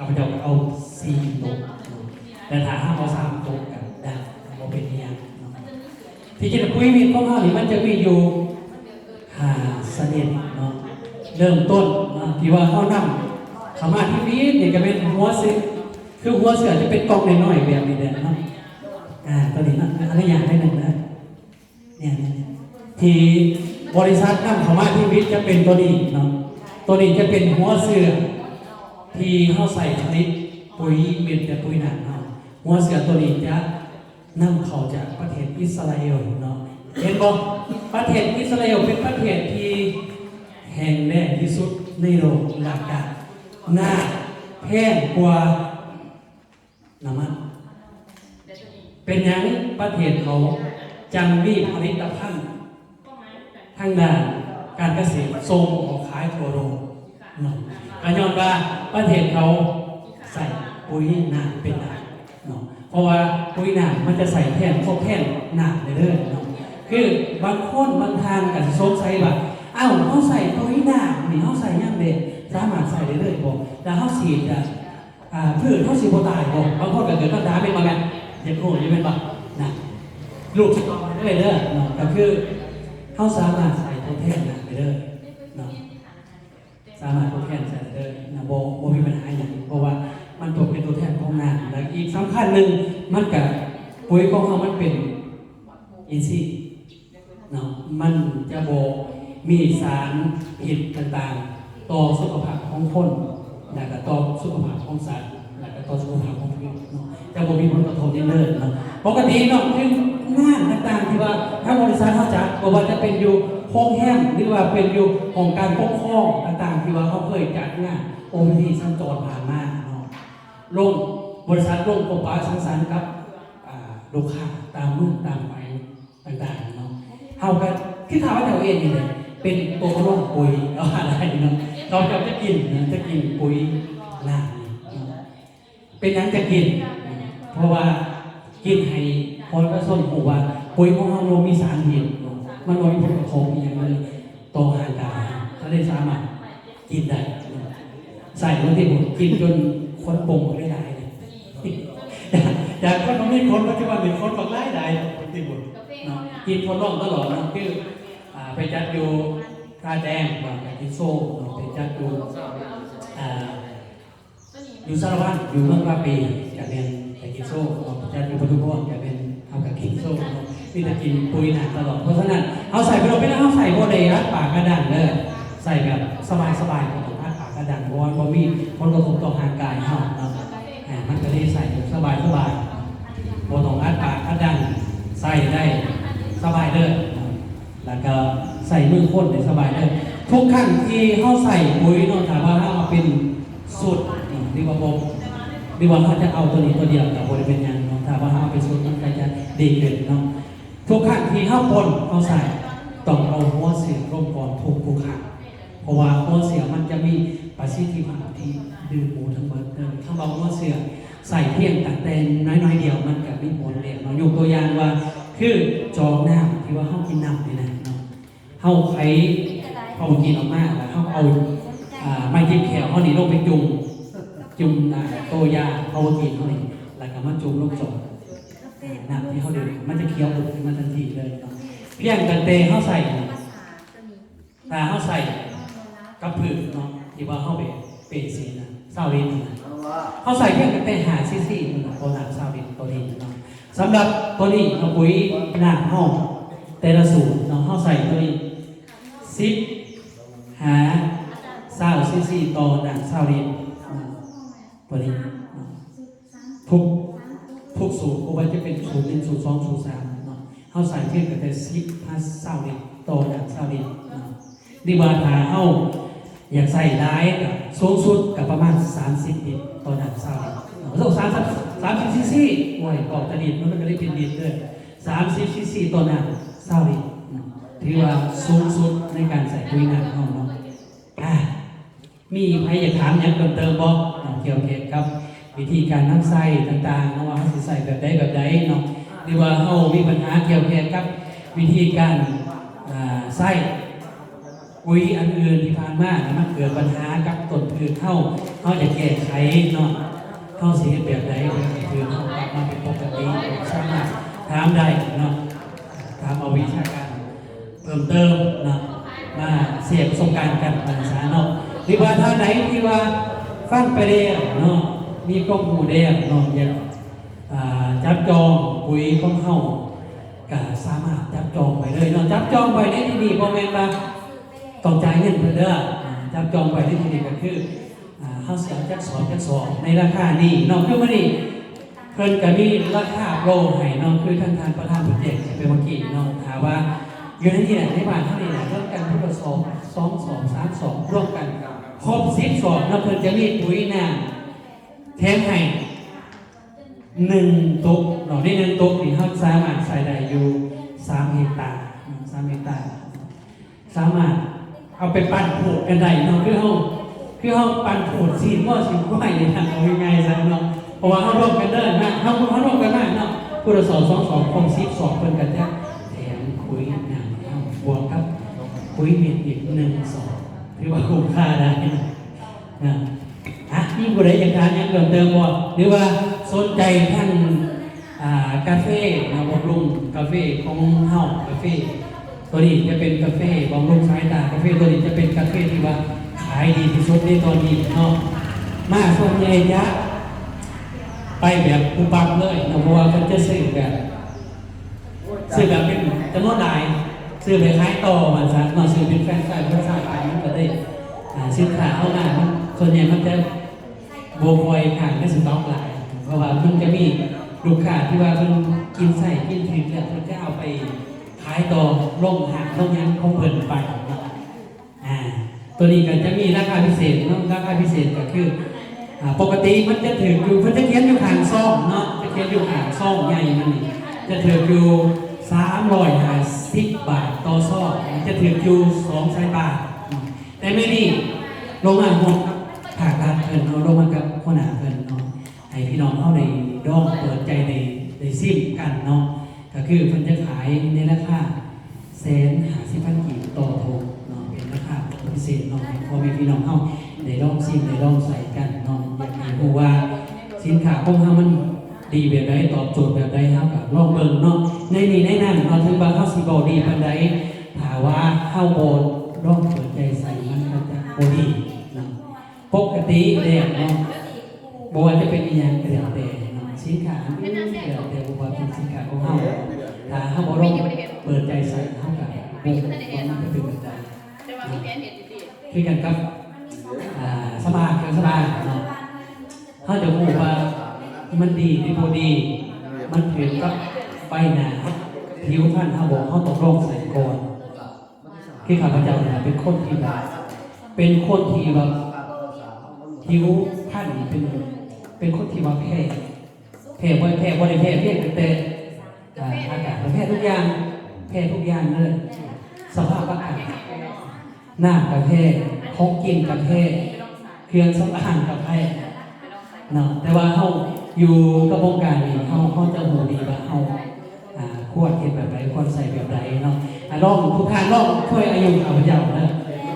ຂ້າພະເຈົ້າກໍເອົາສີ່ຕົກເນາະ ແຕ່ຖ້າເຮົາເອົາສາມຕົກກໍໄດ້ ບໍ່ເປັນອີ່ຫຍັງເນາະ. ທີ່ຈິງປຸ໋ຍເມັດຂອງເຮົານີ້ມັນຈະມີຢູ່ຫ້າຊະນິດເນາະ. ເລີ່ມຕົ້ນເນາະ ທີ່ວ່າເຮົານຳເຂົ້າມາທີ່ເມັດນີ້ກໍແມ່ນຫົວເຊື້ອ ຄືຫົວເຊື້ອຈະເປັນກ່ອງນ້ອຍໆແບບນີ້ແຫຼະເນາະ. ອ່າ ຕົວນີ້ເນາະ ອະນຸຍາດໜ້ອຍໜຶ່ງເດີ. ນີ້ ທີ່ບໍລິສັດນຳເຂົ້າມາທີ່ເມັດຈະເປັນຕົວນີ້ເນາະ. ຕົວນີ້ຈະເປັນຫົວເຊື້ອທີ່ເຮົາໃຊ້ຜະລິດປຸ໋ຍເມັດ ແລະ ປຸ໋ຍນ້ຳເຮົາ. ຫົວເຊື້ອຕົວນີ້ຈະນຳເຂົ້າຈາກປະເທດອິດສະຣາເອວເນາະ. ເຫັນບໍ່? ປະເທດອິດສະຣາເອວເປັນປະເທດທີ່ແຫ້ງແລ້ງທີ່ສຸດໃນໂລກ ແລະ ກະໜ້າແພງກວ່າ ນ້ຳມັນ. ເປັນຫຍັງປະເທດເຂົາຈັ່ງມີຜະລິດຕະພັນທາງດ້ານການກະເສດສົ່ງອອກຂາຍທົ່ວໂລກເນາະ? ກໍຍ້ອນວ່າປະເທດເຂົາໃຊ້ປຸ໋ຍນ້ຳເປັນຫຼັກເນາະ. ເພາະວ່າປຸ໋ຍນ້ຳມັນຈະໃຊ້ແທນ ທົດແທນນ້ຳໄດ້ເລີຍເນາະ. ຄືບາງຄົນບາງທ່ານກໍຊິສົງໄສວ່າ ອ້າວ ເຮົາໃຊ້ປຸ໋ຍນ້ຳນີ້ ເຮົາໃຊ້ຍາມແລ້ງ ສາມາດໃຊ້ໄດ້ເລີຍບໍ່? ແລ້ວເຮົາສີດ ອ່າ ພືດເຮົາຊິບໍ່ຕາຍບໍ່? ບາງຄົນກໍເກີດຄຳຖາມແມ່ນບໍ່ແມ່ນ? ຢາກຮູ້ຢູ່ແມ່ນບໍ່? ນະ ລູກຊິຕອບໃຫ້ເລີຍເດີເນາະ. ກໍຄືເຮົາສາມາດໃຊ້ທົດແທນໄດ້ເລີຍເນາະ ສາມາດທົດແທນໃຊ້ໄດ້ເລີຍນະ ບໍ່ ບໍ່ມີບັນຫາຫຍັງ ເພາະວ່າມັນຕົກເປັນຕົວແທນຂອງນ້ຳ. ແລະ ອີກສຳຄັນໜຶ່ງ ມັນກະ ປຸ໋ຍຂອງເຮົາມັນເປັນ ອິນຊີເນາະ ມັນຈະບໍ່ມີສານພິດຕ່າງໆຕໍ່ສຸຂະພາບຂອງຄົນ ແລະກະຕໍ່ສຸຂະພາບຂອງສັດ ແລະກະຕໍ່ສຸຂະພາບຂອງມະນຸດເນາະ ຈະບໍ່ມີຜົນກະທົບຫຍັງເລີຍເນາະ. ປົກກະຕິເນາະ ຄືງານຕ່າງໆທີ່ວ່າທາງບໍລິສັດເຮົາຈັດ ບໍ່ວ່າຈະເປັນຢູ່ໂຮງແຮມ ຫຼືວ່າເປັນຢູ່ຫ້ອງການປົກຄອງຕ່າງໆ ທີ່ວ່າເຮົາເຄີຍຈັດງານໂອພີທີສັນຈອນຜ່ານມາເນາະ ລົງ ບໍລິສັດລົງພົບປະສັງສັນກັບ ອ່າ ລູກຄ້າຕາມເມືອງຕາມແຂວງ ຕ່າງໆເນາະ ເຮົາກໍຄືຂ້າພະເຈົ້າເອງນີ້ແຫຼະ ເປັນຕົວທະດອງປຸ໋ຍ ເອົາວ່າໄດ້ເນາະ. ເຂົາເຈົ້າຈະກິນນະ ຈະກິນປຸ໋ຍນ້ຳນີ້ເນາະ. ເປັນຫຍັງຈະກິນ? ເພາະວ່າກິນໃຫ້ປະຊາຊົນຮູ້ວ່າປຸ໋ຍຂອງເຮົາບໍ່ມີສານພິດເນາະ ມັນບໍ່ມີຜົນກະທົບອີ່ຫຍັງເລີຍ ຕໍ່ຮ່າງກາຍເຮົາ ເຮົາໄດ້ສາມາດກິນໄດ້ເນາະ. ໃສ່ລົງທີ່ພຸ້ນ ກິນຈົນຂົນປົ່ງບັກຫຼາຍໆ ຈາກ ຈາກຄົນບໍ່ມີຂົນ ປັດຈຸບັນນີ້ຂົນບັກຫຼາຍໆ ທີ່ພຸ້ນເນາະ. ກິນທົດລອງຕະຫຼອດເນາະ ຄື ອ່າ ໄປຈັດຢູ່ທ່າແດງ ເຮົາກໍກິນໂຊເນາະ ໄປຈັດຢູ່ ອ່າ ຢູ່ສາລະວັນ ຢູ່ເມືອງປາປີ ກໍແມ່ນໄປກິນໂຊເນາະ ຈັດຢູ່ປະທຸມພອນ ກໍແມ່ນເຮົາກໍກິນໂຊເນາະ ມີແຕ່ກິນປຸ໋ຍນ້ຳຕະຫຼອດ. ເພາະສະນັ້ນ ເຮົາໃສ່ ເວລາເຮົາໃສ່ບໍ່ໄດ້ອັດປາກອັດດັງເດີ ໃສ່ແບບສະບາຍໆ ບໍ່ຕ້ອງອັດປາກອັດດັງ ເພາະວ່າມັນບໍ່ມີຜົນກະທົບຕໍ່ຮ່າງກາຍເຮົາເນາະ. ອ່າ ມັນກໍເລີຍໃສ່ແບບສະບາຍໆ ບໍ່ຕ້ອງອັດປາກອັດດັງ ໃສ່ໄດ້ສະບາຍເດີ. ແລ້ວກໍໃຊ້ມືຄົນໄດ້ສະບາຍເດີ. ທຸກຄັ້ງທີ່ເຮົາໃສ່ປຸ໋ຍເນາະ ຖ້າວ່າເຮົາເອົາເປັນຊຸດເນາະ ຫຼືວ່າບໍ່ ຫຼືວ່າເຮົາຈະເອົາຕົວນີ້ຕົວດຽວກໍບໍ່ໄດ້ເປັນຫຍັງເນາະ. ຖ້າວ່າເຮົາເອົາເປັນຊຸດ ມັນກໍຈະດີຂຶ້ນເນາະ. ທຸກຄັ້ງທີ່ເຮົາປົນ ເຮົາໃສ່ ຕ້ອງເອົາຫົວເຊື້ອລົງກ່ອນທຸກໆຄັ້ງ ເພາະວ່າຫົວເຊື້ອມັນຈະມີປະສິດທິພາບທີ່ດຶງດູດທັງໝົດເລີຍ. ຄຳວ່າຫົວເຊື້ອ ໃສ່ພຽງຕັ້ງແຕ່ນ້ອຍໆດຽວ ມັນກໍມີຜົນແລ້ວເນາະ. ຍົກຕົວຢ່າງວ່າ ຄືຈອກນ້ຳ ທີ່ວ່າເຮົາກິນນ້ຳນີ້ນະເນາະ ເຮົາໄຂເຜົາກິນອອກມາ ແລ້ວເຮົາເອົາ ອ່າ ໄມ້ຈິບແຂ້ວເຮົານີ້ລົງໄປຈຸ່ມ ຈຸ່ມ ອ່າ ໂຕຢາເຜົາກິນເຮົານີ້ ແລ້ວກໍມາຈຸ່ມລົງຈອກ ນ້ຳທີ່ເຮົາດື່ມ ມັນຈະຂຽວໂດດຂຶ້ນມາທັນທີເລີຍເນາະ. ພຽງຕັ້ງແຕ່ເຮົາໃສ່ ຖ້າເຮົາໃສ່ກັບພືດເນາະ ທີ່ວ່າເຮົາໄປເປະສີນນະ ຊາວລິດນະ ເຮົາໃສ່ພຽງແຕ່ຫ້າຊີຊີເທົ່ານັ້ນ ຕໍ່ນ້ຳຊາວລິດຕົວນີ້ເນາະ. ສຳລັບຕົວນີ້ເນາະ ປຸ໋ຍນ້ຳເຮົາແຕ່ລະສູດເນາະ ເຮົາໃສ່ຕົວນີ້ສິບຫາຊາວຊີຊີຕໍ່ນ້ຳຊາວລິດເນາະ. ຕົວນີ້ເນາະ ທຸກ ທຸກສູດ ບໍ່ວ່າຈະເປັນສູດໜຶ່ງ ສູດສອງ ສູດສາມເນາະ ເຮົາໃສ່ພຽງແຕ່ສິບຫາຊາວລິດຕໍ່ນ້ຳຊາວລິດເນາະ. ຫຼືວ່າຖ້າເຮົາຢາກໃສ່ຫຼາຍ ກໍສູງສຸດກໍປະມານສາມສິບລິດຕໍ່ນ້ຳຊາວລິດເນາະ. ໂອ້ ສາມສິບ ສາມສິບຊີຊີ ໂອ້ຍ ອອກແຕ່ລິດ ມັນກໍໄດ້ເປັນລິດເດີ ສາມສິບຊີຊີຕໍ່ນ້ຳຊາວລິດເນາະ ຖືວ່າສູງສຸດໃນການໃສ່ປຸ໋ຍນ້ຳເຮົາເນາະ. ອ່າ ມີໃຜຢາກຖາມຫຍັງເພີ່ມເຕີມບໍ່ເນາະ ກ່ຽວແກ່ກັບວິທີການນຳໃຊ້ຕ່າງໆເນາະ ວ່າເຮົາຊິໃຊ້ແບບໃດແບບໃດເນາະ ຫຼືວ່າເຮົາມີບັນຫາກ່ຽວແກ່ກັບວິທີການ ອ່າ ໃຊ້ ປຸ໋ຍອັນອື່ນທີ່ຜ່ານມາ ມັນເກີດບັນຫາກັບຕົ້ນພືດເຮົາ ເຮົາຈະແກ້ໄຂເນາະ ເຮົາຊິເຮັດແບບໃດໃຫ້ພືດເຮົາກັບມາເປັນປົກກະຕິ? ສາມາດຖາມໄດ້ເນາະ ຖາມເອົາວິຊາການເພີ່ມເຕີມເນາະ ມາແຊປະສົບການກັນວ່າຊັ້ນເນາະ ຫຼືວ່າທ່ານໃດທີ່ວ່າຟັງໄປແລ້ວເນາະ ມີຄວາມຮູ້ແລ້ວເນາະ ຢາກ ອ່າ ຈັບຈອງປຸ໋ຍຂອງເຮົາ ກະສາມາດຈັບຈອງໄປເລີຍເນາະ ຈັບຈອງໄປໃນທີ່ນີ້ບໍ່ແມ່ນວ່າຕ້ອງຈ່າຍເງິນເພິ່ນເດີ ຈັບຈອງໄປໃນທີ່ນີ້ກະຄື ອ່າ ເຮົາຊິເອົາຈັກສອບຈັກສອບໃນລາຄານີ້ເນາະ ຄືມື້ນີ້ເພິ່ນກະມີລາຄາໂປຣໃຫ້ເນາະ ຄືທ່ານ ທ່ານປະທານເພິ່ນແຈ້ງໄປເມື່ອກີ້ເນາະ ຖ້າວ່າຢູ່ໃນນີ້ແຫຼະ ໃນບ້ານເຮົານີ້ແຫຼະ ລວມກັນຄົນລະສອບ ສອງສອບ ສາມສອບ ລວມກັນຄົບສິບສອບເນາະ ເພິ່ນຈະມີປຸ໋ຍນ້ຳ ແຖມໃຫ້ໜຶ່ງຕຸກເນາະ ໃນໜຶ່ງຕຸກນີ້ເຮົາສາມາດໃຊ້ໄດ້ຢູ່ສາມເຮັກຕາເນາະ ສາມເຮັກຕາ ສາມາດເອົາໄປປັ້ນພູດກັນໄດ້ເນາະ ຄືເຮົາ ຄືເຮົາປັ້ນພູດຊີ້ນງົວຊີ້ນຄວາຍນີ້ນະ ເອົາງ່າຍໆຊະເນາະ ເພາະວ່າເຮົາລວມກັນເດີນະ ເຮົາ ເຮົາລວມກັນມາເນາະ ຜູ້ລະສອບສອງສອບ ຄົບສິບສອບ ເພິ່ນກໍຈະແຖມປຸ໋ຍນ້ຳເຮົາ ບວກກັບປຸ໋ຍເມັດອີກໜຶ່ງສອບ ຖືວ່າຄຸ້ມຄ່າໄດ້ ນະ ອ່ະ ມີຜູ້ໃດຢາກຖາມຫຍັງເພີ່ມເຕີມບໍ່ ຫຼືວ່າສົນໃຈທາງ ອ່າ ກາເຟເນາະ ບຳລຸງກາເຟຂອງເຮົາ ກາເຟໂຕນີ້ຈະເປັນກາເຟບຳລຸງສາຍຕາ ກາເຟໂຕນີ້ຈະເປັນກາເຟທີ່ວ່າຂາຍດີທີ່ສຸດໃນຕອນນີ້ເນາະ ມາສ່ວນໃຫຍ່ຈະໄປແບບປຸບປັບເລີຍເນາະ ເພາະວ່າເພິ່ນຈະຊື້ແບບ ຊື້ແບບເປັນຈຳນວນຫຼາຍ ຊື້ໄປຂາຍຕໍ່ວ່າຊັ້ນເນາະ ຊື້ເປັນແຟຣນໄຊ ແຟຣນໄຊຂາຍ ມັນກໍໄດ້ ອ່າ ສິນຄ້າເຮົາມາ ມັນ ສ່ວນໃຫຍ່ມັນຈະບໍ່ຄ່ອຍຄ້າງໃນສະຕັອກຫຼາຍ ເພາະວ່າມັນຈະມີລູກຄ້າທີ່ວ່າເພິ່ນກິນໃຊ້ກິນຖືກແລ້ວ ເພິ່ນຈະເອົາໄປຂາຍຕໍ່ໂຮງຮ້ານໂຮງຫຍັງຂອງເພິ່ນໄປເນາະ. ອ່າ ໂຕນີ້ກໍຈະມີລາຄາພິເສດເນາະ ລາຄາພິເສດກໍຄື ອ່າ ປົກກະຕິມັນຈະຖືກຢູ່ ເພິ່ນຈະຂຽນຢູ່ຂ້າງຊອງເນາະ ຈະຂຽນຢູ່ຂ້າງຊອງໃຫຍ່ມັນນີ້ ຈະຖືກຢູ່ສາມຮ້ອຍຫ້າສິບບາດຕໍ່ຊອງ ຈະຖືກຢູ່ສອງສາຍຕາເນາະ ແຕ່ມື້ນີ້ລົງມາຮ່ວມກັບພາກລັດເພິ່ນເນາະ ລົງມາກັບຫົວໜ້າເພິ່ນເນາະ ໃຫ້ພີ່ນ້ອງເຮົາໄດ້ລອງເປີດໃຈ ໄດ້ ໄດ້ຊິມກັນເນາະ ກໍຄືເພິ່ນຈະຂາຍໃນລາຄາ ແສນຫ້າສິບພັນກີບຕໍ່ຖົງເນາະ ເປັນລາຄາພິເສດເນາະ ໃຫ້ພໍ່ແມ່ພີ່ນ້ອງເຮົາໄດ້ລອງຊິມ ໄດ້ລອງໃຊ້ກັນເນາະ ຢາກໃຫ້ຮູ້ວ່າສິນຄ້າຂອງເຮົາມັນດີແບບໃດ ຕອບໂຈດແບບໃດ ເຮົາກໍລອງເບິ່ງເນາະ ໃນນີ້ໃນນັ້ນເນາະ ເຖິງວ່າເຮົາຊິເວົ້າດີປານໃດ ຖ້າວ່າເຮົາບໍ່ລອງເປີດໃຈໃຊ້ ມັນກໍຈະບໍ່ດີເນາະ. ປົກກະຕິແລ້ວເນາະ ບໍ່ວ່າຈະເປັນອີ່ຫຍັງກໍແລ້ວແຕ່ເນາະ ສິນຄ້າອັນອື່ນກໍແລ້ວແຕ່ ບໍ່ວ່າເປັນສິນຄ້າຂອງເຮົາ ຖ້າເຮົາບໍ່ລອງເປີດໃຈໃສ່ ເຮົາກໍບໍ່ຮູ້ວ່າມັນຈະເປັນແບບໃດເນາະ ຄືກັນກັບ ອ່າ ສະບາ ເຄື່ອງສະບາເນາະ ເຮົາຈະຮູ້ວ່າມັນດີຫຼືບໍ່ດີ ມັນຂຶ້ນກັບໃບໜ້າ ຜິວພັນເຮົາບໍ່ ເຮົາຕ້ອງລອງໃສ່ກ່ອນ. ຄືຂ້າພະເຈົ້ານີ້ເປັນຄົນທີ່ວ່າ ເປັນຄົນທີ່ວ່າ ຜິວພັນນີ້ເປັນ ເປັນຄົນທີ່ວ່າແພ້ ແພ້ບໍ່ ແພ້ບໍ່ໄດ້ແພ້ພຽງແຕ່ ອ່າ ອາກາດ ແພ້ທຸກຢ່າງ ແພ້ທຸກຢ່າງເລີຍ ສະພາບອາກາດ ນ້ຳກໍແພ້ ຂອງກິນກໍແພ້ ເຄື່ອງສຳອາງກໍແພ້ເນາະ ແຕ່ວ່າເຮົາຢູ່ກັບວົງການນີ້ ເຮົາ ເຮົາຈະຮູ້ດີວ່າເຮົາ ອ່າ ຄວນເຮັດແບບໃດ ຄວນໃຊ້ແບບໃດເນາະ ອ່າ ລອງ ທຸກທ່ານລອງທວຍອາຍຸຂ້າພະເຈົ້າເດີ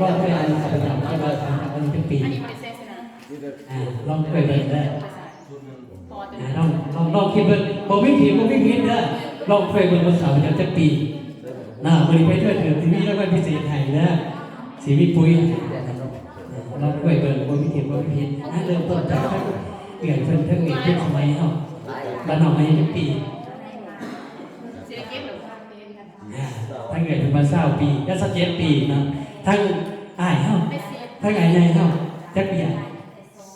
ລອງທວຍອາຍຸຂ້າພະເຈົ້າ ເຈົ້າວ່າຂ້າພະເຈົ້າອາຍຸຈັກປີ ອ່າ ລອງທວຍເບິ່ງເດີ ອ່າ ລອງ ລອງ ລອງຄິດເບິ່ງ ບໍ່ມີຜິດ ບໍ່ມີຜິດເດີ ລອງທວຍເບິ່ງວ່າຂ້າພະເຈົ້າຈັກປີ ນະ ມື້ນີ້ໄປທວຍຖືກ ຊິມີລາງວັນພິເສດໃຫ້ເດີ ຊິມີປຸ໋ຍໃຫ້ ລອງທວຍເບິ່ງ ບໍ່ມີຜິດ ບໍ່ມີຜິດ ອ່າ ເລີ່ມຕົ້ນຈາກເອື້ອຍເພິ່ນ ເອື້ອຍເພິ່ນສະໄໝເຮົາ ບ້ານນອກອາຍຸຈັກປີ? ອ່າ ທາງເອື້ອຍເພິ່ນວ່າຊາວປີ ແລະ ຊາວເຈັດປີເນາະ ທາງອ້າຍເຮົາ ທາງອ້າຍໃຫຍ່ເຮົາ ຈັກປີ?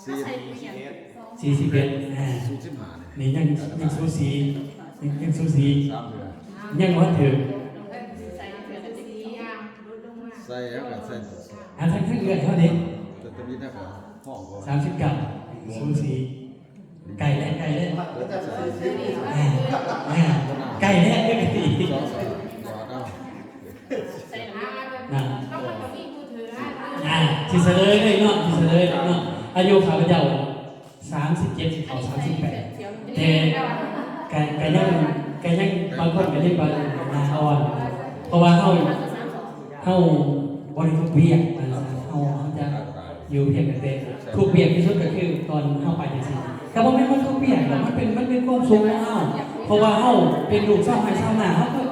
ສີ່ສິບເອັດ ສີ່ສິບເອັດ ອ່າ ສູງສິບຫ້ານີ້ ນີ້ຍັງ ຍັງສູສີ ຍັງ ຍັງສູສີ ສາມເດືອນ ຍັງບໍ່ເຖິງ ໃສ່ແລ້ວກໍໃສ່ ອ່າ ທາງ ທາງເອື້ອຍເຮົາເດ້ ແຕ່ ແຕ່ມີແຕ່ກໍຫ້ອງກໍ ສາມສິບເກົ້າ ສູສີ ໃກ້ແລ້ວ ໃກ້ແລ້ວ ອ່າ ອ່າ ໃກ້ແລ້ວ ໃກ້ແລ້ວ ນະ ອ່າ ຊິສະເຫຼີຍເລີຍເນາະ ຊິສະເຫຼີຍເລີຍເນາະ ອາຍຸຂ້າພະເຈົ້າສາມສິບເຈັດ ຊິເຂົ້າສາມສິບແປດ ແຕ່ກະ ກະຍັງ ກະຍັງ ບາງຄົນກະຍັງວ່າໜ້າອ່ອນ ເພາະວ່າເຮົາ ເຮົາ ບໍ່ໄດ້ທຸກວຽກ ເຮົາ ເຮົາຈະຢູ່ພຽງແຕ່ທຸກວຽກທີ່ສຸດກໍຄືຕອນເຮົາໄປຈັ່ງຊີ້ ກໍບໍ່ແມ່ນວ່າທຸກວຽກດອກ ມັນເປັນ ມັນເປັນຄວາມສຸກຂອງເຮົາ ເພາະວ່າເຮົາເປັນລູກຊາວໄຮ່ຊາວນາ ເຮົາກໍ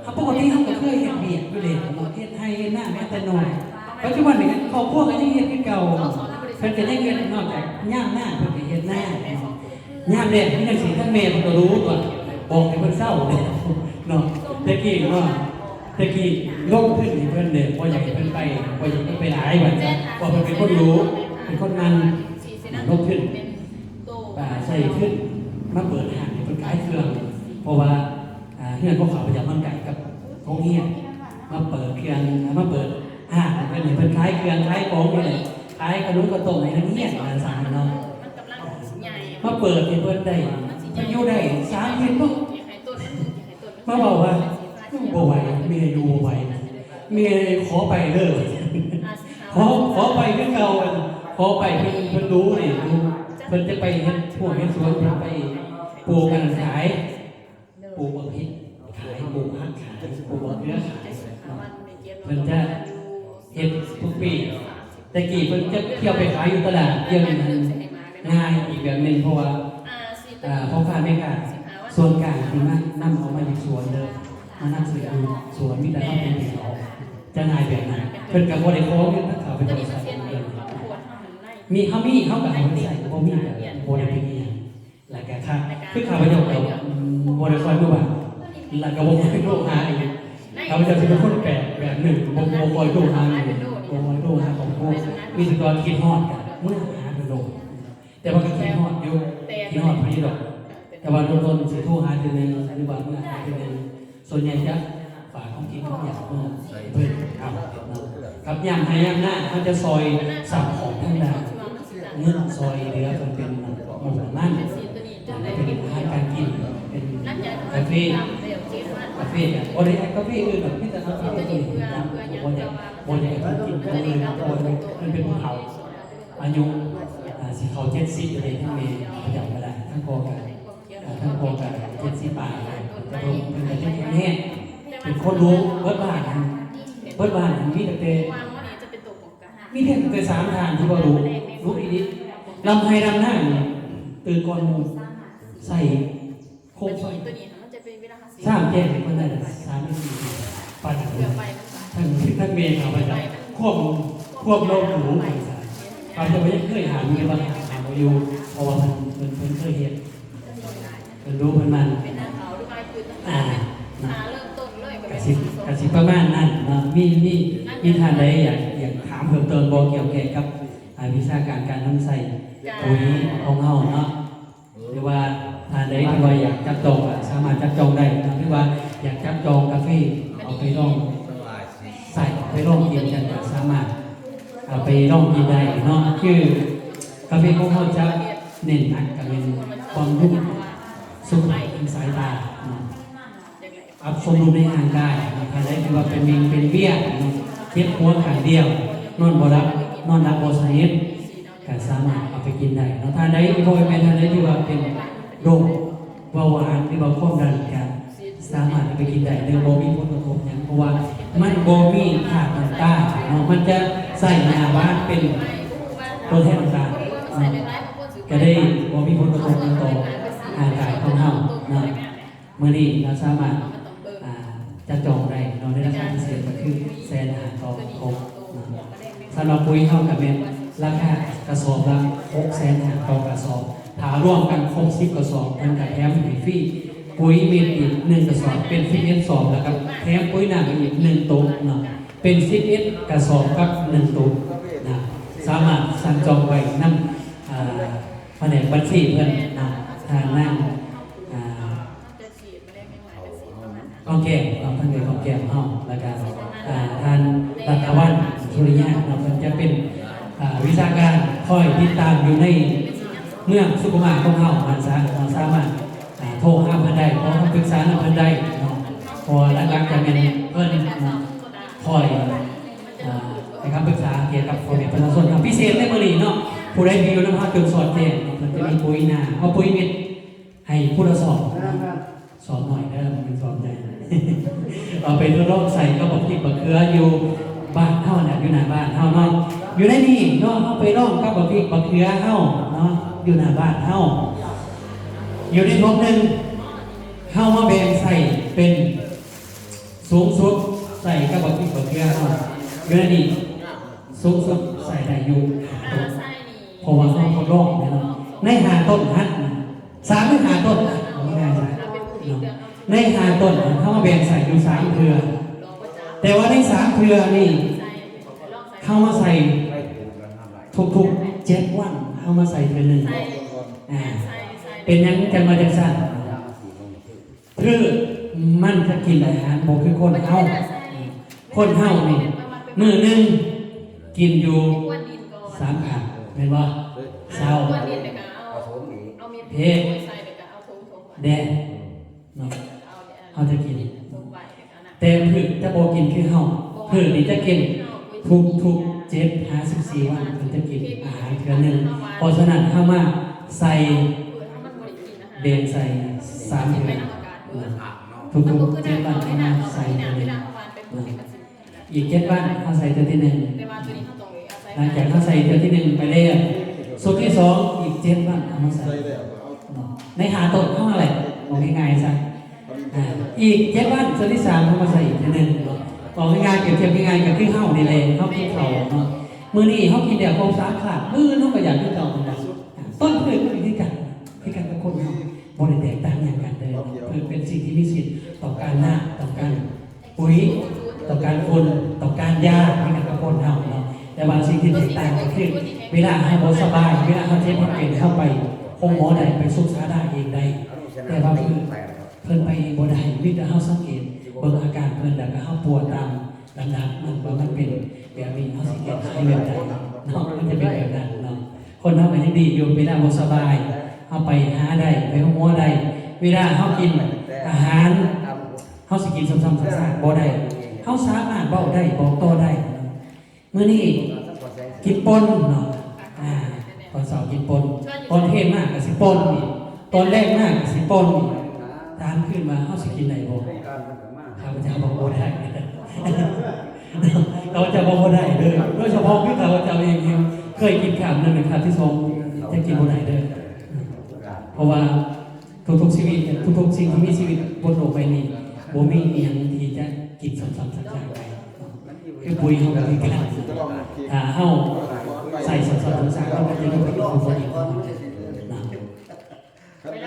ເຮົາ ປົກກະຕິເຮົາກໍເຄີຍເຮັດວຽກຢູ່ແລ້ວເນາະ ເຮັດໄຮ່ເຮັດນາມາແຕ່ນ້ອຍ ປັດຈຸບັນນີ້ຄອບຄົວກໍຍັງເຮັດຄືເກົ່າ ເພິ່ນກໍຍັງເຮັດ ນອກຈາກຍາມນາເພິ່ນກໍເຮັດນາເນາະ ຍາມແລ້ງຄືຈັ່ງຊີ້ ທັງແມ່ເພິ່ນກໍຮູ້ຕົວະ ບອກໃຫ້ເພິ່ນເຊົາເດ້ເນາະ ແຕ່ກີ້ເນາະ ແຕ່ກີ້ລົງທຶນໃຫ້ເພິ່ນເດ້ ບໍ່ຢາກໃຫ້ເພິ່ນໄປ ບໍ່ຢາກໃຫ້ເພິ່ນໄປຫຼາຍວ່າຊັ້ນ ເພາະເພິ່ນເປັນຄົນຮູ້ ເປັນຄົນໝັ່ນລົງທຶນ ອ່າ ໃຊ້ທຶນມາເປີດຮ້ານໃຫ້ເພິ່ນຂາຍເຄື່ອງ ເພາະວ່າ ອ່າ ເຮືອນຂອງຂ້າພະເຈົ້າມັນໃກ້ກັບໂຮງຮຽນ ມາເປີດເຄື່ອງ ມາເປີດຮ້ານໃຫ້ເພິ່ນ ໃຫ້ເພິ່ນຂາຍເຄື່ອງຂາຍຂອງນີ້ແຫຼະ ຂາຍຂະໜົມກະຕົ້ມໃຫ້ນັກຮຽນວ່າຊັ້ນເນາະ ມາເປີດໃຫ້ເພິ່ນໄດ້ ເພິ່ນຢູ່ໄດ້ສາມເດືອນເນາະ ມາເວົ້າວ່າ ຢູ່ບໍ່ໄຫວ ແມ່ຢູ່ບໍ່ໄຫວ ແມ່ຂໍໄປເດີ ຂໍ ຂໍໄປຄືເກົ່າ ອັນ ຂໍໄປເພິ່ນ ເພິ່ນຮູ້ນີ້ ເພິ່ນຈະໄປເຮັດສວນ ເຮັດສວນ ເພິ່ນໄປປູກອັນນັ້ນຂາຍ ປູກບັກພິກຂາຍ ປູກຜັກຂາຍ ປູກບັກເຂືອຂາຍເນາະ ເພິ່ນຈະເຮັດທຸກປີ ແຕ່ກີ້ເພິ່ນຈະທ່ຽວໄປຂາຍຢູ່ຕະຫຼາດ ດຽວນີ້ມັນງ່າຍອີກແບບໜຶ່ງ ເພາະວ່າ ອ່າ ພໍ່ຄ້າແມ່ຄ້າສ່ວນກາງທີ່ມານຳເອົາມາຢູ່ສວນເດີ ມານຳຊື້ຢູ່ສວນ ມີແຕ່ເຮົາໄປເອົາ ຈະງ່າຍແບບນັ້ນ ເພິ່ນກໍບໍ່ໄດ້ຂໍເງິນນຳຂ້າພະເຈົ້າໃຊ້ເລີຍ ມີ ເຮົາມີເຮົາກໍເອົາໄປໃຊ້ ບໍ່ມີກໍບໍ່ໄດ້ເປັນອີ່ຫຍັງ ແລ້ວກໍຖ້າ ຄືຂ້າພະເຈົ້າກໍ ອືມ ບໍ່ໄດ້ຄ່ອຍມາບ້ານ ແລ້ວກໍບໍ່ຄ່ອຍໂທຫາອີກ ຂ້າພະເຈົ້າຊິເປັນຄົນແປກແບບໜຶ່ງ ບໍ່ ບໍ່ຄ່ອຍໂທຫາເລີຍ ບໍ່ຄ່ອຍໂທຫາຄອບຄົວ ມີແຕ່ຕອນຄິດຮອດກໍເມືອຫາເພິ່ນໂລດ ແຕ່ວ່າກໍຄິດຮອດຢູ່ ຄິດຮອດເພິ່ນຢູ່ດອກ ແຕ່ວ່າດົນໆຊິໂທຫາເທື່ອໜຶ່ງ ຫຼືວ່າເມືອຫາເທື່ອໜຶ່ງ ສ່ວນໃຫຍ່ຈະຝາກຂອງກິນຂອງຫຍັງເມືອໃຫ້ເພິ່ນເອົາເນາະ ກັບຍາມໄຮ່ຍາມນາ ເຮົາຈະຊ່ອຍຊັບຂອງທາງດ້ານເງິນ ຊ່ອຍເຫຼືອເພິ່ນເປັນງົບປະມານ ເປັນອາຫານການກິນ ເປັນກາເຟ ກາເຟກໍບໍ່ໄດ້ ກາເຟອື່ນດອກ ມີແຕ່ເອົາກາເຟຕົວນີ້ນະ ບໍ່ໄດ້ ບໍ່ໄດ້ໃຫ້ເພິ່ນກິນຕົວອື່ນ ເພາະວ່າເພິ່ນເປັນຜູ້ເຖົ້າ ອາຍຸ ອ່າ ຊິເຂົ້າເຈັດສິບແລ້ວເດ້ ທັງແມ່ເຂົາເຈົ້າກໍໄດ້ ທັງພໍ່ກໍ ອ່າ ທັງພໍ່ກໍເຈັດສິບປາຍແລ້ວ ແຕ່ເພິ່ນ ເພິ່ນກໍຍັງແຂງແຮງ ເປັນຄົນຮູ້ ເບິດບ້ານ ເບິດບ້ານມີຕັ້ງແຕ່ ມີພຽງແຕ່ສາມທ່ານທີ່ວ່າຮູ້ ຮູ້ອີ່ຫຼີ ດຳໄຮ່ດຳນານີ້ຕື່ນກ່ອນໝູ່ ໃຊ້ໂຄມໄຟ ສາມແຈ້ງໃຫ້ເພິ່ນໄດ້ສາມນາທີ ປານນັ້ນ ທັງ ທັງແມ່ຂ້າພະເຈົ້າ ຄວາມ ຄວາມລາວຮູ້ໄປຊະ ຂ້າພະເຈົ້າກໍຍັງເຄີຍຫາຢູ່ ແຕ່ວ່າຫາບໍ່ຢູ່ ເພາະວ່າເພິ່ນ ເພິ່ນ ເພິ່ນເຄີຍເຮັດ ເພິ່ນຮູ້ເພິ່ນໝັ່ນ ອ່າ ກະຊິ ກະຊິປະມານນັ້ນເນາະ ມີ ມີ ມີທ່ານໃດຢາກ ຢາກຖາມເພີ່ມເຕີມບໍ່ ກ່ຽວແກ່ກັບ ອ່າ ວິຊາການການນຳໃຊ້ປຸ໋ຍຂອງເຮົາເນາະ? ຫຼືວ່າທ່ານໃດທີ່ວ່າຢາກຈັບຈອງກໍສາມາດຈັບຈອງໄດ້ເນາະ ຫຼືວ່າຢາກຈັບຈອງກາເຟເອົາໄປລອງໃຊ້ ເອົາໄປລອງກິນກັນກໍສາມາດເອົາໄປລອງກິນໄດ້ເນາະ ຄືກາເຟຂອງເຮົາຈະເນັ້ນໜັກກໍແມ່ນບຳລຸງສຸຂະພາບທາງສາຍຕາເນາະ. ປັບສົມດຸນໃນຮ່າງກາຍເນາະ ທ່ານໃດທີ່ວ່າເປັນເມັງເປັນເບ້ຍເນາະ ເຈັບຫົວຂ້າງດຽວ ນອນບໍ່ຫຼັບ ນອນຫຼັບບໍ່ສະໜິດ ກໍສາມາດເອົາໄປກິນໄດ້ເນາະ ທ່ານໃດ ພໍ່ແມ່ທ່ານໃດທີ່ວ່າເປັນໂລກເບົາຫວານ ຫຼືວ່າຄວາມດັນ ກໍສາມາດເອົາໄປກິນໄດ້ ໂດຍບໍ່ມີຜົນກະທົບຫຍັງ ເພາະວ່າມັນບໍ່ມີທາດນ້ຳຕານເນາະ ມັນຈະໃຊ້ຫຍ້າຫວານເປັນຕົວແທນນ້ຳຕານເນາະ ກໍໄດ້ບໍ່ມີຜົນກະທົບຫຍັງຕໍ່ຮ່າງກາຍຂອງເຮົາເນາະ. ມື້ນີ້ເຮົາສາມາດ ອ່າ ຈັບຈອງໄດ້ເນາະ ໃນລາຄາພິເສດກໍຄືແສນຫ້າຕໍ່ກົກເນາະ. ສຳລັບປຸ໋ຍເຮົາກໍແມ່ນລາຄາກະສອບລະຫົກແສນຫ້າຕໍ່ກະສອບ ຖ້າລວມກັນຄົບສິບກະສອບ ເພິ່ນກໍແຖມໃຫ້ຟຣີປຸ໋ຍເມັດອີກໜຶ່ງກະສອບ ເປັນສິບເອັດສອບ ແລ້ວກໍແຖມປຸ໋ຍນ້ຳໄປອີກໜຶ່ງໂຕເນາະ ເປັນສິບເອັດກະສອບກັບໜຶ່ງໂຕນະ. ສາມາດສັ່ງຈອງໄວ້ນຳ ອ່າ ພະແນກບັນຊີເພິ່ນນະ ທ່ານນາງ ອ່າ ຄອງແກ້ມເນາະ ທ່ານເອື້ອຍຄອງແກ້ມເຮົາ ແລ້ວກະ ອ່າ ທ່ານລັດຕະວັນ ສຸລິຍາເນາະ ເພິ່ນຈະເປັນ ອ່າ ວິຊາການຄອຍຕິດຕາມຢູ່ໃນເມືອງສຸຂຸມາຂອງເຮົາ ທ່ານສາ ເຮົາສາມາດ ອ່າ ໂທຫາເພິ່ນໄດ້ ຂໍຄຳປຶກສານຳເພິ່ນໄດ້ເນາະ ເພາະວ່າຫຼັກໆຈະແມ່ນເພິ່ນເນາະ ຄອຍ ອ່າ ໃຫ້ຄຳປຶກສາກ່ຽວກັບພໍ່ແມ່ປະຊາຊົນເນາະ ພິເສດໃນມື້ນີ້ເນາະ ຜູ້ໃດທີ່ຢູ່ນຳເຮົາຈົນສອດແຈ້ງເນາະ ເພິ່ນຈະມີປຸ໋ຍນ້ຳ ເອົາປຸ໋ຍເມັດ ໃຫ້ຜູ້ລະສອບເນາະ ສອບໜ້ອຍເດີ ບໍ່ແມ່ນສອບໃຫຍ່ ເອົາໄປທົດລອງໃສ່ກັບບັກພິກບັກເຂືອຢູ່ ບ້ານເຮົານະ ຢູ່ໜ້າບ້ານເຮົາເນາະ ຢູ່ໃນນີ້ເນາະ ເຮົາໄປລອງກັບບັກພິກບັກເຂືອເຮົາເນາະ ຢູ່ໜ້າບ້ານເຮົາ ຢູ່ໃນຖົງໜຶ່ງ ເຮົາມາແບ່ງໃສ່ເປັນ ສູງສຸດໃສ່ກັບບັກພິກບັກເຂືອເຮົາ ຢູ່ໃນນີ້ ສູງສຸດໃສ່ໄດ້ຢູ່ຫ້າໂຕ ເພາະວ່າເຮົາທົດລອງເນາະ ໃນຫ້າຕົ້ນຫັ້ນ ສາມຫຼືຫ້າຕົ້ນ ເອົາງ່າຍໆ ໃນຫ້າຕົ້ນຫັ້ນ ເຮົາມາແບ່ງໃສ່ຢູ່ສາມເທື່ອ ແຕ່ວ່າໃນສາມເທື່ອນີ້ ເຮົາມາໃສ່ທຸກໆເຈັດວັນ ເຮົາມາໃສ່ເທື່ອໜຶ່ງ ອ່າ ເປັນຫຍັງຈັ່ງວ່າຈັ່ງຊັ້ນ? ຄືມັນຈະກິນອາຫານບໍ່ຄືຄົນເຮົາ ຄົນເຮົານີ້ມື້ໜຶ່ງກິນຢູ່ສາມຄັ້ງແມ່ນບໍ່? ເຊົ້າ ພຽງ ແລງ ເນາະ ເຮົາຈະກິນ ແຕ່ພືດຈະບໍ່ກິນຄືເຮົາ ພືດນີ້ຈະກິນທຸກໆເຈັດຫາສິບສີ່ວັນເພິ່ນຈະກິນອາຫານເທື່ອໜຶ່ງ ເພາະສະນັ້ນເຮົາມາໃສ່ ແບ່ງໃສ່ສາມເທື່ອ ທຸກໆເຈັດວັນເຮົາມາໃສ່ເທື່ອໜຶ່ງ ອີກເຈັດວັນເຮົາໃສ່ເທື່ອທີໜຶ່ງ ຫຼັງຈາກເຮົາໃສ່ເທື່ອທີໜຶ່ງໄປແລ້ວ ຊຸດທີສອງອີກເຈັດວັນເຮົາມາໃສ່ ໃນຫ້າຕົ້ນເຮົາຫັ້ນແຫຼະ ເວົ້າງ່າຍໆຊະ ອ່າ ອີກເຈັດວັນ ເທື່ອທີສາມເຮົາມາໃສ່ອີກເທື່ອໜຶ່ງເນາະ ເວົ້າງ່າຍໆ ປຽບທຽບງ່າຍໆ ກໍຄືເຮົານີ້ແຫຼະ ເຮົາກິນເຂົ້າເນາະ ມື້ນີ້ເຮົາກິນແລ້ວຄົບສາມຄາບ ມື້ອື່ນເຮົາກໍຢາກຄືເກົ່າຫັ້ນນະ ຕົ້ນພືດກໍຄືກັນ ຄືກັນກັບຄົນເຮົາ ບໍ່ໄດ້ແຕກຕ່າງຫຍັງກັນເດີ ເພິ່ນເປັນສິ່ງທີ່ມີສິດ ຕ້ອງການນ້ຳ ຕ້ອງການ ປຸ໋ຍ ຕ້ອງການຝຸ່ນ ຕ້ອງການຢາ ຄືກັນກັບຄົນເຮົາເນາະ ແຕ່ວ່າສິ່ງທີ່ແຕກຕ່າງກໍຄື ເວລາເຮົາບໍ່ສະບາຍ ເວລາເຮົາເຈັບເຮົາເປັນ ເຮົາໄປໂຮງໝໍໄດ້ ໄປສຸກສາລາເອງໄດ້ ແຕ່ວ່າເພິ່ນ ເພິ່ນໄປເອງບໍ່ໄດ້ ມີແຕ່ເຮົາສັງເກດເບິ່ງອາການເພິ່ນ ແລ້ວກໍເຮົາປົວຕາມລຳດັບມັນ ວ່າມັນເປັນແບບນີ້ ເຮົາຊິແກ້ໄຂແບບໃດເນາະ ມັນຈະເປັນແບບນັ້ນເນາະ ຄົນເຮົາກໍຍັງດີຢູ່ ເວລາບໍ່ສະບາຍ ເຮົາໄປຫາໄດ້ ໄປໂຮງໝໍໄດ້ ເວລາເຮົາກິນອາຫານ ເຮົາຊິກິນຊ້ຳໆຊາກໆບໍ່ໄດ້ ເຮົາສາມາດເວົ້າໄດ້ ບອກຕໍ່ໄດ້. ມື້ນີ້ກິນປົ່ນເນາະ ອ່າ ຕອນເຊົ້າກິນປົ່ນ ຕອນເທີ່ຍງມາກໍຊິປົ່ນອີກ ຕອນແລງມາກໍຊິປົ່ນອີກ ຖາມຄືນວ່າເຮົາຊິກິນໄດ້ບໍ່? ຂ້າພະເຈົ້າບອກບໍ່ໄດ້ ຂ້າພະເຈົ້າບອກບໍ່ໄດ້ເດີ ໂດຍສະເພາະຄືຂ້າພະເຈົ້າເອງນີ້ ເຄີຍກິນຄາບໜຶ່ງ ຄາບທີສອງຈະກິນບໍ່ໄດ້ເດີ ເພາະວ່າ ທຸກໆຊີວິດ ທຸກໆສິ່ງທີ່ມີຊີວິດບົນໂລກໃບນີ້ ບໍ່ມີອີ່ຫຍັງທີ່ຈະກິນຊ້ຳໆຊາກໆໄດ້ ຄືປຸ໋ຍເຮົາກໍຄືກັນ ຖ້າເຮົາໃສ່ຊ້ຳໆຊາກໆ ເຮົາກໍຈະມີຜົນບໍ່ດີເນາະ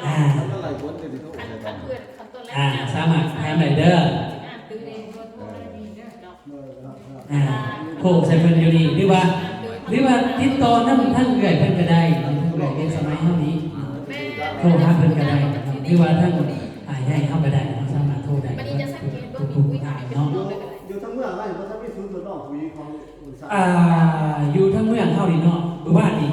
ອ່າ ອ່າ ສາມາດຖາມໄດ້ເດີ. ອ່າ ໂທໃສ່ເພິ່ນຢູ່ນີ້ ຫຼືວ່າ ຫຼືວ່າຕິດຕໍ່ນຳທາງເອື້ອຍເພິ່ນກໍໄດ້ ທາງເອື້ອຍເລນສະໄໝເຮົານີ້ ໂທຫາເພິ່ນກໍໄດ້ ຫຼືວ່າທາງອ້າຍໃຫຍ່ເຮົາກໍໄດ້ ເຮົາສາມາດໂທໄດ້ເບິດທຸກໆທ່ານເນາະ. ຢູ່ທາງເມືອງເຮົານີ້ບໍ່ທັນມີສູນທົດລອງຜູ້ຍິງຂອງອຸດສາຫະກຳ ອ່າ ຢູ່ທາງເມືອງເຮົານີ້ເນາະ ມື້ວານນີ້